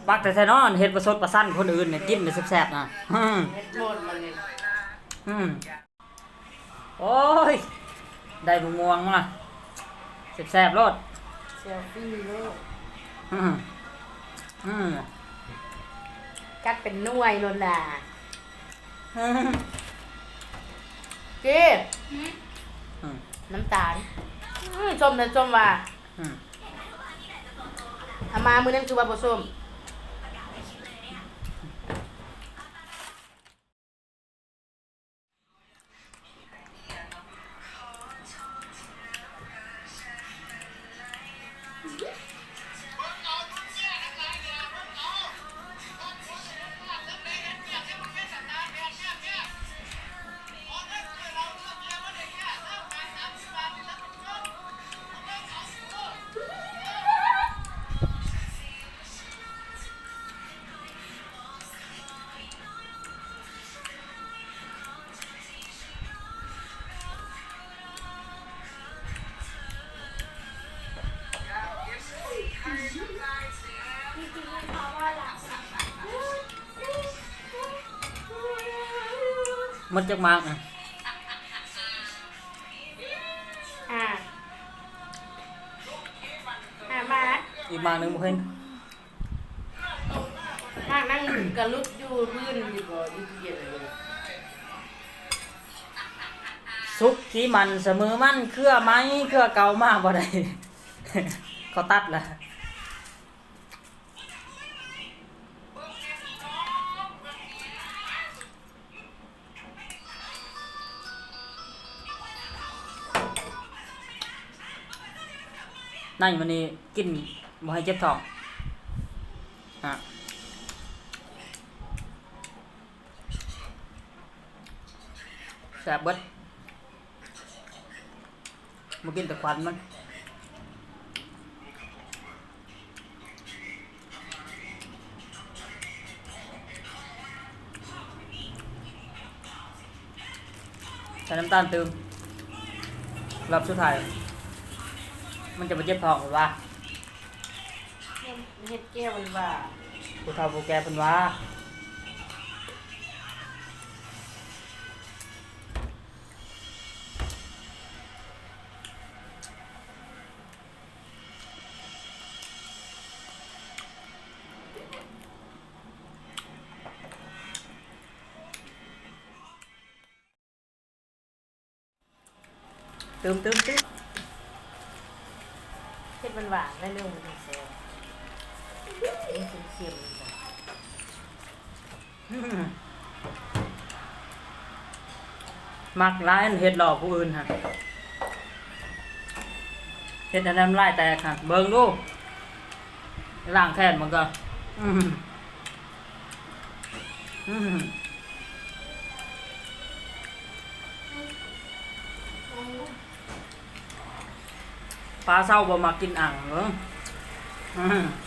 ມັກແທ້ໆເນາະ ເຮັດປະຊົດປະຊັນຄົນອື່ນນີ້ ກິນແບບແຊບໆນະ. ເຮັດໝົດລະນີ້. ອືມ. ໂອ້ຍ ໄດ້ບັກມ່ວງມາ ແຊບໆໂລດ ເຊວຟີໂລດ. ອືມ ອືມ ກັດເປັນໜ່ວຍໂລດນະ. ອືມ ກີ້ ອືມ ນ້ຳຕານ. ອືມ ສົ້ມແທ້ສົ້ມວ່າ. ອືມ ເອົາມາມື້ນັ້ນຄືວ່າບໍ່ສົ້ມ. ໝົດຈັກໝາກນະ? ຫ້າ ຫ້າໝາກ. ອີກໝາກໜຶ່ງບໍ່ເຫັນ. ໝາກນັ້ນກະຫຼຸດຢູ່ພື້ນຢູ່ບໍ່ ຢູ່ຕູ້ເຢັນ. ສຸກທີ່ໝັ້ນສະເໝີມັນ ເຄືອໃໝ່ເຄືອເກົ່າມາບໍ່ໄດ້ ເຂົາຕັດລະ. ໃນມື້ນີ້ກິນບໍ່ໃຫ້ເຈັບທ້ອງ. ອະ ແຊບເບິດ. ບໍ່ກິນແຕ່ຄວັນມັນ. ໃສ່ນ້ຳຕານຕື່ມ ລອບສຸດທ້າຍ ມັນຈະບໍ່ເຈັບທ້ອງພຸ້ນວ່າ. ເຮັດແກ້ວມັນວ່າ ຜູ້ເຖົ້າຜູ້ແກ່ເພິ່ນວ່າ. ຕື່ມໆໆ ເຮັດຫວານໆ ໜ້ອຍໜຶ່ງມັນຈັ່ງແຊບ ເຄັມໆ. ອືມ ມັກຫຼາຍເຮັດຫຼໍ່ຜູ້ອື່ນຫັ້ນ ເຮັດໃຫ້ນ້ຳລາຍແຕກຫັ້ນ ເບິ່ງດູ ລ້າງແຄ້ນມັນກໍ ອືມ ອືມ. ປາເຊົາບໍ່ມັກກິນອັ່ງເອີ ອືມ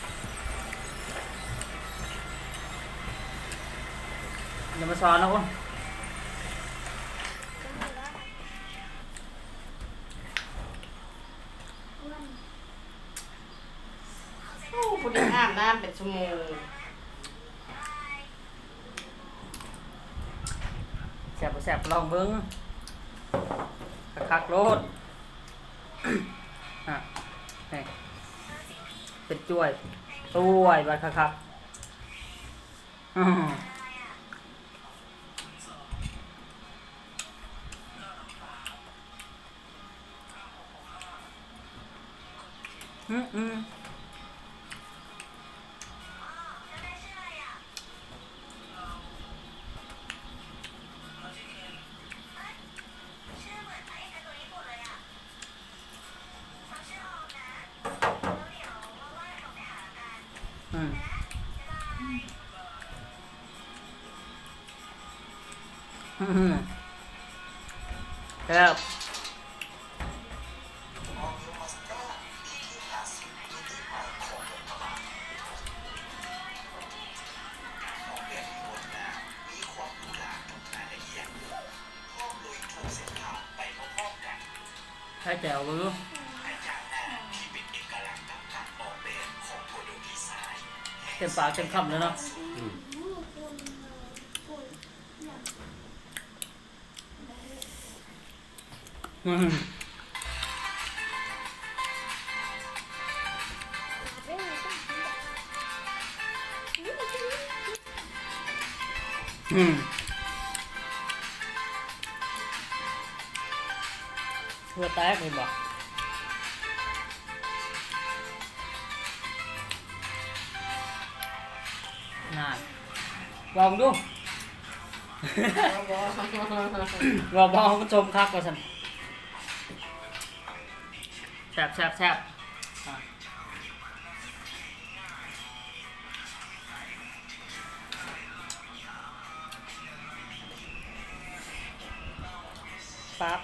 ຢ່າມາສອນນະ ໂອ້ ໂອ້ ຜູ້ນີ້ອາບນ້ຳເປັນຊົ່ວໂມງ. ແຊບບໍ່ແຊບ ລອງເບິ່ງ ຄັກໆໂລດ ອະ ນີ້ ເປັນຈ້ວຍ ຈ້ວຍ ບາດຄັກໆ ອື. ອືມ ອືມ ອືມ ອືມ ແຊບ. ໃສ່ແຈ່ວເບິ່ງດູ. ເຕັມປາກເຕັມຄຳແລ້ວເນາະ. ອືມ ອືມ ເຫື່ອແຕກເຫັນບໍ່? ນັ້ນ ລອງດູ ເວົ້າບໍ່ ມັນສົ້ມຄັກວ່າຊັ້ນ. ແຊບໆໆ ປັບ.